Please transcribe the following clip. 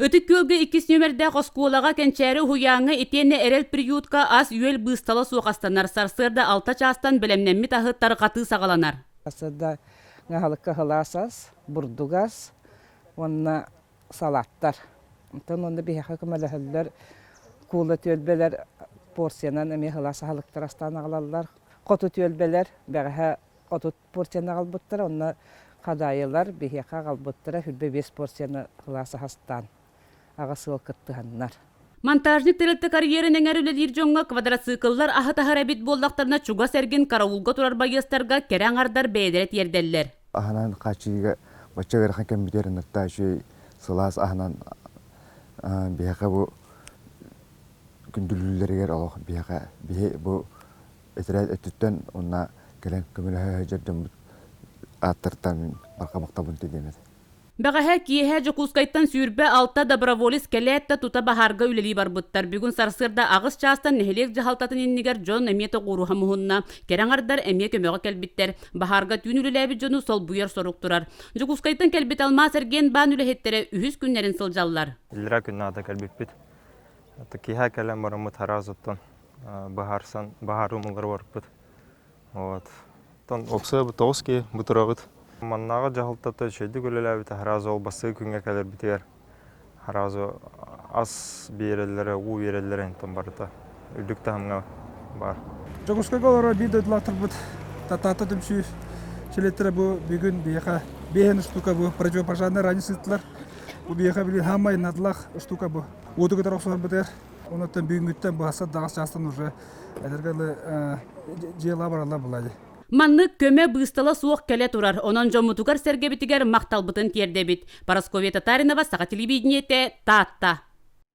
Ытык Күөлгэ иккис нүөмэрдээх оскуолаҕа Кэнчээри уһуйааҥҥа итиэннэ Эрэл приютка ас-үөл быыстала суох астанар. Сарсыарда алта чаастан бэлэмнэммит аһы тарҕатыы саҕаланар. Сарсыарда аһылыкка сылаас ас, бурдук ас уонна салааттар. Онтон уонна биһиэхэ көмөлөһөллөр куула түөлбэлэр порциянан эмиэ сылаас аһылыктар астаан аҕалаллар. Хоту түөлбэлэр бэҕэһээ 30 порцияны аҕалбыттара, онно хадаайылар биһиэхэ аҕалбыттара 25 порцияны сылаас астаан аҕыс ыал кыттыһаннар. Монтажник тэрилтэ карьерын эҥэр үлэлиир дьоҥҥо квадроцикллар аһы таһар эбит буоллахтарына чугас эргин караулга турар байыастарга кэрэ аҥардар бэйэлэрэ тиэрдэллэр. Аһынан хааччыйыыга бачча ыарахан кэммитигэр ынырта үчүгэй сылаас аһынан биһиэхэ бу күндүлүүллэригэр олох биһиэхэ биһи бу этэрээт өттүттэн уонна кэлэн көмөлөһө сылдьар дьоммут ааттарыттан мин барҕа махталбын тиэрдиэм этэ. Бэҕэһээ киэһэ Дьокуускайтан 26 доброволец кэлээт да тута баһаарга үлэлии барбыттар. Бүгүн сарсыарда аҕыс чаастан нэһилиэк дьаһалтатын иннигэр дьон эмиэ тоҕуоруһа муһунна. Кэрэ аҥардар эмиэ көмөҕө кэлбиттэр. Баһаарга түүн үлэлээбит дьону солбуйар сорук турар. Дьокуускайтан кэлбит алмаас эргиэн баан үлэһиттэрэ үһүс күннэрин сылдьаллар. Иллэрээ күн наада кэлбиппит. Киэһэ кэлэн бараммыт араас оттон быһаарсан баһаар умуллары барбыт. Вот. Оттон уопсайа тоҕус киһи бу турабыт. Маннааҕы дьаһалтата үчүгэйдик үлэлээбитэ сразу ол бастакы күҥҥэ кэлэрбитигэр сразу ас биэрэллэрэ, уу биэрэллэрэ онтон барыта үрдүк таһымҥа баар. Дьокуускайга олорор биир дойдулаахтарбыт Таатта түмсүү чилиэттэрэ бу бүгүн биһиэхэ биэһин штука бу противопожарнай ранец ыыттылар. Бу биһиэхэ билигин хаамай наадалаах штука бу. Уоту кытары охсуһарбытыгар Онуттан бүгүҥҥүттэн быһаса даҕас чаастан уже эдэргэ дылы дьыала бараллар буолла Маннык көмө быыстала суох кэлэ турар, онон дьоммутугар-сэргэбитигэр махталбытын тиэрдэбит. Парасковья Татаринова, Саха телевидениетэ, Таатта.